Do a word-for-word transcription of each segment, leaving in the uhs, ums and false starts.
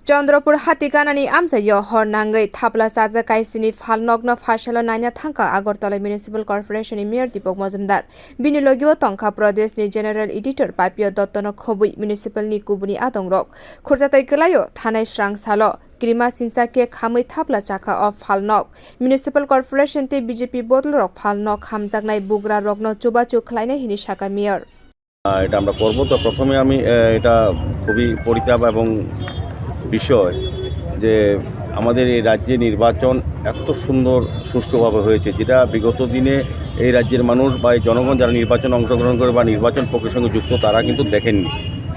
Chandropur hati ganani amchaio hor nangwi thapla chajak kaisini phalnokno phaisalo naina thangkha Agartala Municipal Corporation ni Mayor Deepak Majumdar. Bini logio tongkha Pradesh ni General Editor Papio Dottono khobwi municipal ni kubuni adongrok. Khurjatai kwlaio thanai srang salo kirima sinsa khe khamwi thapla chakha o phalnok. Municipal Corporation tei B J P bodolrok phalnok hamjaknai bugrarokno chubachu khlainai hini sakha Mayor. আহ, এটা আমরা করব। তো প্রথমে আমি, আহ, এটা খুবই পরিতাপ এবং বিষয় যে আমাদের এই রাজ্যে নির্বাচন এত সুন্দর সুষ্ঠুভাবে হয়েছে, যেটা বিগত দিনে এই রাজ্যের মানুষ বা এই জনগণ যারা নির্বাচনে অংশগ্রহণ করে বা নির্বাচন প্রক্রিয়ার সঙ্গে যুক্ত, তারা কিন্তু দেখেননি।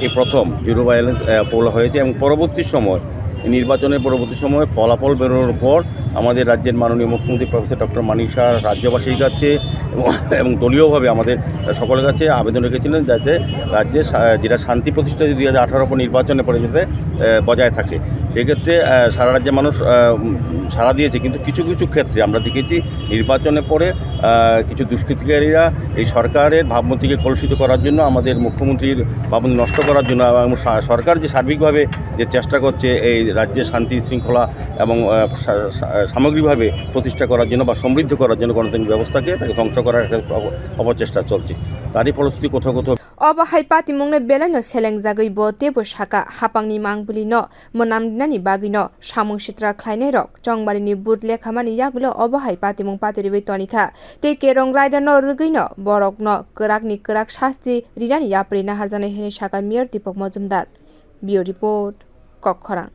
এই প্রথম জিরো ভায়োলেন্স, আহ, পোল হয়েছে এবং পরবর্তী সময়, নির্বাচনের পরবর্তী সময় ফলাফল বেরোনোর পর আমাদের রাজ্যের মাননীয় মুখ্যমন্ত্রী প্রফেসর ডক্টর মানিক সাহা রাজ্যবাসীর কাছে এবং, এবং দলীয়ভাবে আমাদের সকলের কাছে আবেদন রেখেছিলেন যাতে রাজ্যে শা-, যেটা শান্তি প্রতিষ্ঠা দুই হাজার আঠারো পর নির্বাচনের পরে যাতে, আহ, বজায় থাকে। সেক্ষেত্রে, আহ, সারা রাজ্যের মানুষ, আহ, উম, সাড়া দিয়েছে, কিন্তু কিছু কিছু ক্ষেত্রে আমরা দেখেছি নির্বাচনের পরে, আহ, কিছু দুষ্কৃতিকারীরা এই সরকারের ভাবমূর্তিকে কলুষিত করার জন্য, আমাদের মুখ্যমন্ত্রীর ভাবমূর্তি নষ্ট করার জন্য এবং সা-, সরকার যে সার্বিকভাবে যে চেষ্টা করছে এই রাজ্যে শান্তি শৃঙ্খলা এবং, আহ, সা-, সা-, সামগ্রিকভাবে প্রতিষ্ঠা করার জন্য বা সমৃদ্ধ করার জন্য গণতান্ত্রিক ব্যবস্থাকে তাকে ধ্বংস করার একটা অপ-, অপচেষ্টা চলছে। তারই ফলশ্রুতি কোথাও কোথাও Obo hai patimungno belaino selengjagwi bo teibo saka, hapangni mangbwlino mwnam rinani bagwino samung sitra khlainairok chongmarini but lekhamani yagulo obo hai patimung patiriwi tonikha tei Kerong Raidano rwgwino borokno kwrakni kwrak sasti rinani yapri naharjaknai hwnwi sakha Mayor Deepak Majumdar. Bureau Report, Kokkhorang.